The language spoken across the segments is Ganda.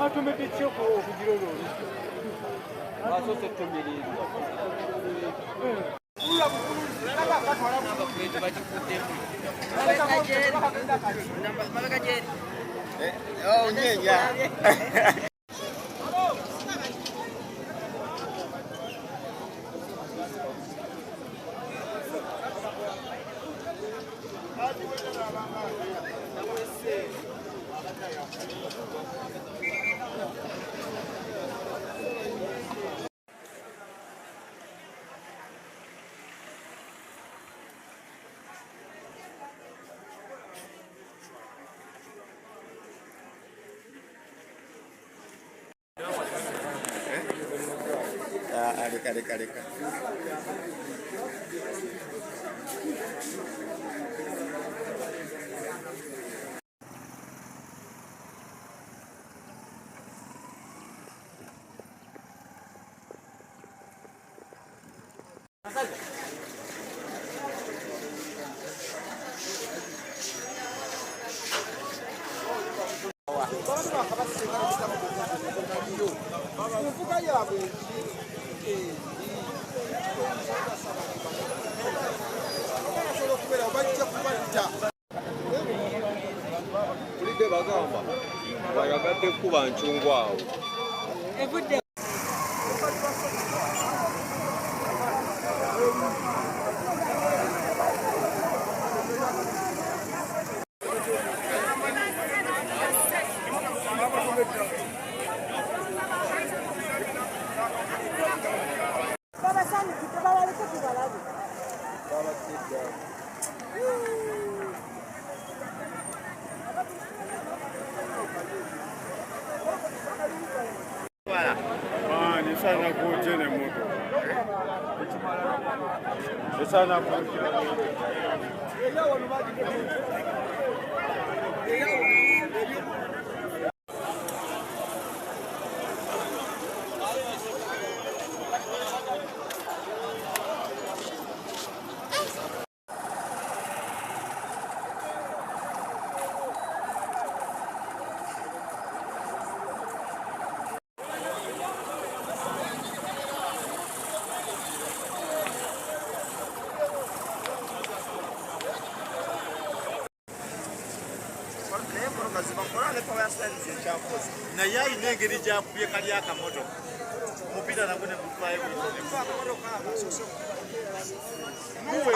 Atumidde ki okugira olwo oluzzi? Asoose tumirira. Oh, yeah. Ah, leka leka leka. Envuga yaabwe basobola okubeera bajja kubatta. Tulidde bagamba bayagadde kuba ncungwa awo. Evudde. Babasanyukidde, babaleke tubalabe. Sana kuje ne moto. Sana kuje. Naye alina engeri gyakubye kali akamotoka omupiira nagwo ne guvaayo.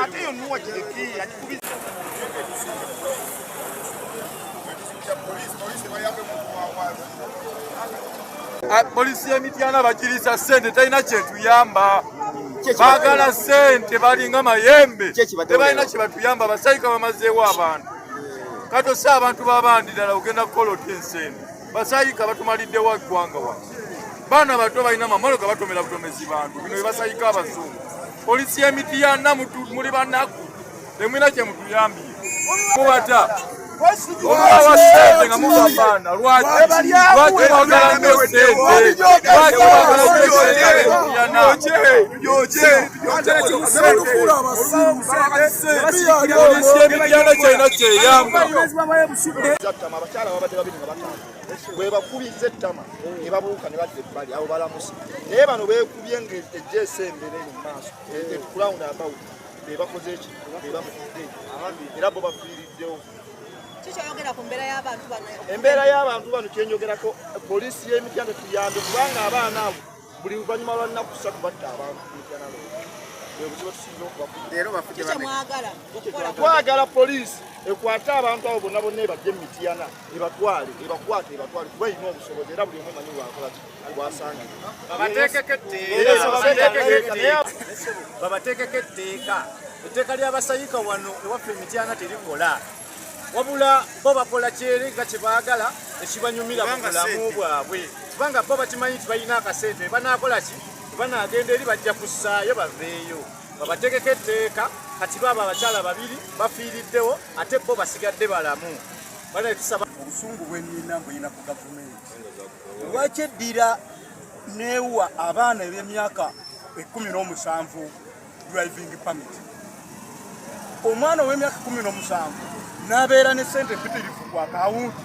Ate yo nuwa gireki agikubiza. Polisi y'emityana bagiriisa ssente, talina kyetuyamba. Baagala ssente, balinga mayembe, tebalina kyebatuyamba. Basayika bamazeewo abantu. Kato si abantu babandi ddala ogenda kukola otya ensente? Basayika batumaliddewo eggwanga wano. Baana bato balina mamoloka, batomera butomezi bantu. Bino bye basayika abazungu. Polisi y'emityana, muli banaku, temulina kyemutuyambye. Mubata omubawa ssente nga muba baana. Lwaki mwagala nnyo ssente? Lwaki mwagala nnyo ssente? Polisi y'emityana kyalina kyeyamba. Ettama abakyala babadde babiri nga bataano bwe bakubiza ettama ne babuuka ne badda ebbali, abo balamusa. Naye bano beekubye nga ejja esembere mu maaso round about, be bakoze eki, be bafudde era bo bafiiriddewo. Kikyoyogera ku mbeera y'abantu bano? Embeera y'abantu bano kyenjogerako, poliisi y'emityana tuyambe, kubanga abaana abo buli luvannyuma lwa nnaku 3 batta abantu ku Mityana Road. Bwe buzibu tusinza okubakuba. Leero bafudde Kiki bameka? mwagala okukola? Twagala poliisi ekwate abantu abo bonna bonna, ebajje mu Mityana, ebatwale, ebakwate, ebatwale, kuba erina obusobozi era buli omu emanyi lwakola ki lwasangire. Babateekeko etteeka. Etteeka ly'abasayika wano ewaffe emityana terikola, wabula bo bakola kyere nga kye baagala ekibanyumira mu bulamu bwabwe, kubanga bo bakimanyi nti balina akasente. Banaakola ki? Banaagenda eri bajja kussaayo baveeyo. Babateekeko etteeka. Kati baaba abakyala babiri bafiiriddewo, ate bo basigadde balamu. Banaye tusaba. Obusungu bwenina mbulina ku gavumenti. Lwaki eddira neewa abaana eb'emyaka 17 driving permit? Omwana ow'emyaka 17 N'abeera ne ssente mpitirivu ku akawunti,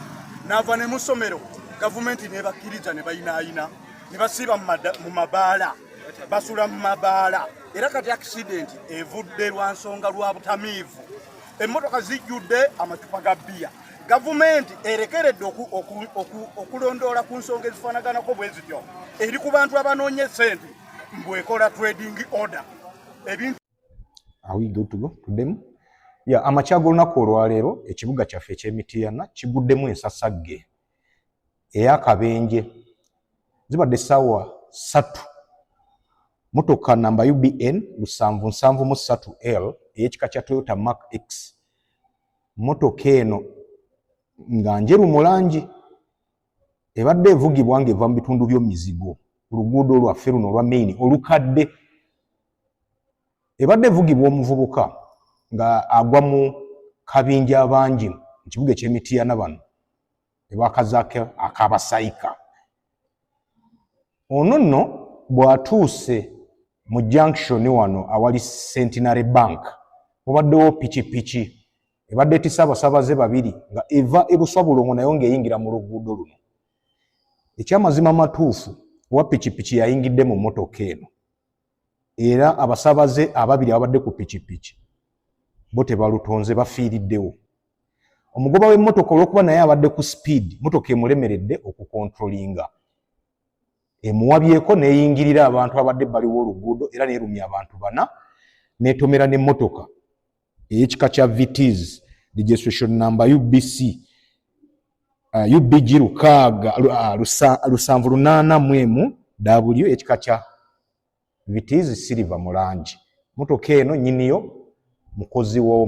n'ava ne mu ssomero, gavumenti n'ebakkiriza ne bayinaayina ne basiiba mu mabaala, basula mu mabaala. Era kati accident evudde lwa nsonga lwa butamiivu. Emmotoka zijjudde amacupa ga bbiya. Gavumenti erekeredde okulondoola ku nsonga ezifaanaganako bwe zityo. Eri ku bantu abanoonya essente, mbu ekola trading order ebintu. Are we good to go? Tuddemu? Ya, amakya g'olunaku olwaleero ekibuga kyaffe eky'Emityana kiguddemu ensasagge ey'akabenje. Zibadde ssaawa 3, motoka namba UBN 773 L ey'ekika kya Toyota Mark X. Motoka eno nga njeru mu langi, ebadde evugibwa ng'eva mu bitundu by'omizigo ku luguudo lwaffe luno olwa main olukadde. Ebadde evugibwa omuvubuka nga agwa mu kabinja abangi mu kibuga eky'Emityana bano ebakazaako akabasayika. Ono nno bw'atuuse mu junction wano awali Centenary Bank, wabaddewo pikipiki ebadde etisse abasaabaze babiri nga eva e Buswabulongo, nayo ng'eyingira mu luguudo luno. Ekyamazima amatuufu, owa pikipiki yayingidde mu mmotoka eno, era abasaabaze ababiri ababadde ku pikipiki bo tebalutonze, bafiiriddewo. Omugoba w'emmotoka, olw'okuba naye abadde ku speed, motoka emulemeredde okukontrolinga, emuwabyeko n'eyingirira abantu abadde ebbali w'oluguudo, era neerumya abantu bana, n'etomera n'emmotoka ey'ekika kya Vitz, registration number UBC UBG 6 781 W, ekika kya Vitz silver mu langi. Motoka eno nyiniyo mukozi wa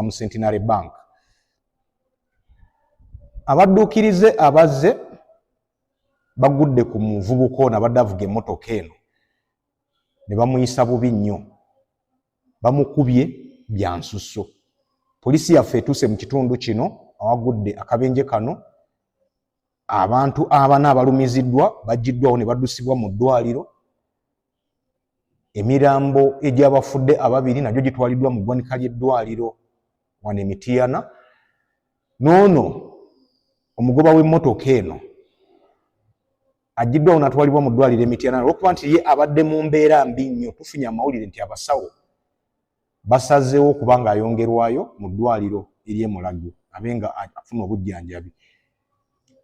mu Centenary Bank. Abadduukirize abazze bagudde ku muvubuka ono abadde avuga emmotoka eno ne bamuyisa bubi nnyo, bamukubye bya nsusso. Poliisi yaffe etuuse mu kitundu kino awagudde akabenje kano. Abantu abana abalumiziddwa baggiddwawo ne baddusibwa mu ddwaliro. Emirambo egy'abafudde ababiri nagyo gitwaliddwa mu ggwanika ly'eddwaliro wano Emitiyana. N'ono omugoba w'emmotoka eno aggiddwawo n'atwalibwa mu ddwaliro Emityana, olwokuba nti ye abadde mu mbeera mbi nnyo. Tufunye amawulire nti abasawo basazeewo okuba nga ayongerwayo mu ddwaliro ery'Emulago abe nga afuna obujjanjabi.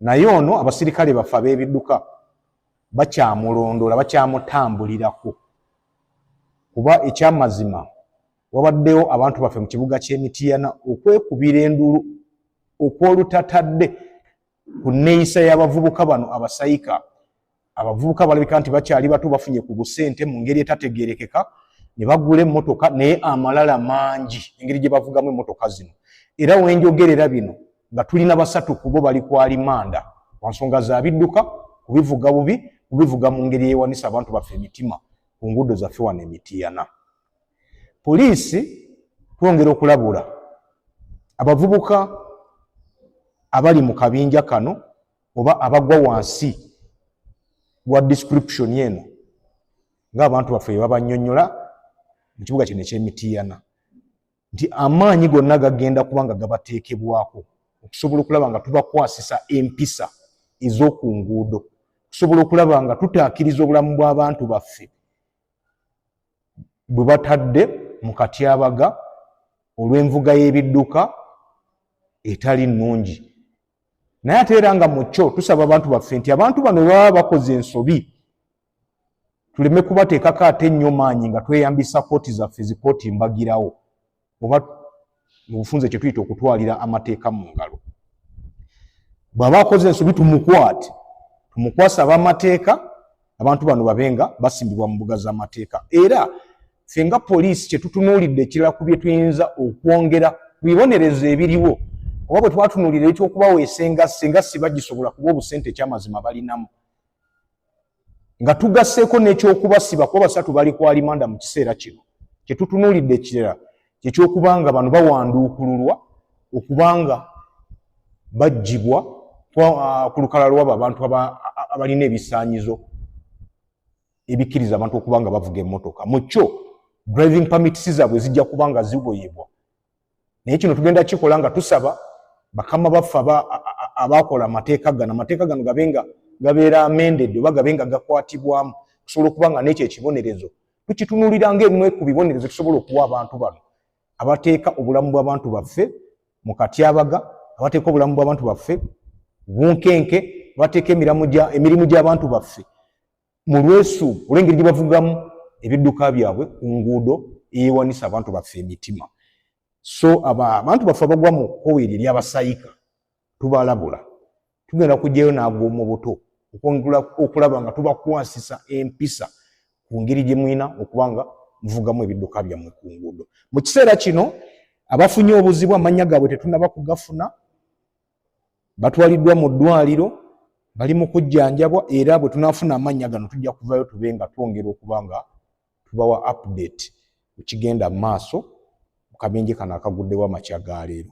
Naye ono abasirikale baffe ab'ebidduka bakyamulondoola, bakyamutambulirako, kuba ekyamazima wabaddewo abantu baffe mu kibuga ky'Emitiyana okwekubira enduulu okw'olutatadde ku nneeyisa y'abavubuka bano abasayika. Abavubuka balabika nti bakyali bato, bafunye ku busente mu ngeri etategeerekeka ne bagula emmotoka, naye amalala mangi engeri gye bavugamu emmotoka zino. Era wenjogerera bino nga tulina basatu ku bo bali ku alimanda kwa nsonga za bidduka, kubivuga bubi, kubivuga mu ngeri eyewanisa abantu baffe emitima ku nguudo zaffe wano Emitiyana. Poliisi twongera okulabula abavubuka abali mu kabinja kano oba abagwa wansi wa description eno ng'abantu baffe bwe babannyonnyola mu kibuga kino eky'Emitiyana, nti amaanyi gonna gagenda kuba nga gabateekebwako okusobola okulaba nga tubakwasisa empisa ez'oku nguudo, okusobola okulaba nga tutaakiriza obulamu bw'abantu baffe bwe batadde mu katyabaga olw'envuga y'ebidduka etali nnungi. Naye ate era nga mu kyo tusaba abantu baffe nti abantu bano bwe baba bakoze ensobi, tuleme kubateekako ate nnyo maanyi nga tweyambisa kooti zaffe, zikooti mbagirawo, oba mu bufunze kye tuyita okutwalira amateeka mu ngalo. Bw'aba akoze ensobi tumukwate, tumukwase ab'amateeka, abantu bano babe nga basimbibwa mu mbuga z'amateeka. Era ffe nga poliisi kye tutunuulidde ekirala ku bye tuyinza okwongera ku bibonerezo ebiriwo, oba bwe twatunuulira ekyokubaweesa engassi, engassi bagisobola kuba obusente ekyamazima balinamu, nga tugasseeko n'ekyokubasiba, kuba basatu bali ku alimanda mu kiseera kino. Kye tutunuulidde ekirala kyekyokuba nga bano bawanduukululwa okubanga baggyibwa ku lukalala lwabo abantu abalina ebisaanyizo ebikkiriza abantu okuba nga bavuga emmotoka. Mu kyo driving permits zaabwe zijja kuba nga ziboyebwa. Naye kino tugenda kikola nga tusaba bakama baffe abakola amateeka gano, amateeka gano gabe nga gabeera amended oba gabe nga gakwatibwamu, okusobola okuba nga n'ekyo ekibonerezo tukitunulira ng'ebimu ku bibonerezo tusobola okuwa abantu bano abateeka obulamu bw'abantu baffe mu katyabaga, abateeka obulamu bw'abantu baffe bunkenke, abateeka emirimu gy'abantu baffe mu lwesuubo olw'engeri gye bavugamu ebidduka byabwe ku nguudo eyewanisa abantu baffe emitima. So abantu baffe abagwa mu kkowe eryo ery'abasayika tubalabula, tugenda kujjayo n'ag'omu buto okulaba nga tubakwasisa empisa ku ngeri gye mulina okuba nga muvugamu ebidduka byammwe ku nguudo. Mu kiseera kino abafunye obuzibu amannya gaabwe tetunnaba kugafuna, batwaliddwa mu ddwaliro, bali mu kujjanjabwa, era bwe tunaafuna amannya gano tujja kuvayo tube nga twongera okuba nga tubawa update ku kigenda mu maaso mu kabenje kano akaguddewo amakya ga leero.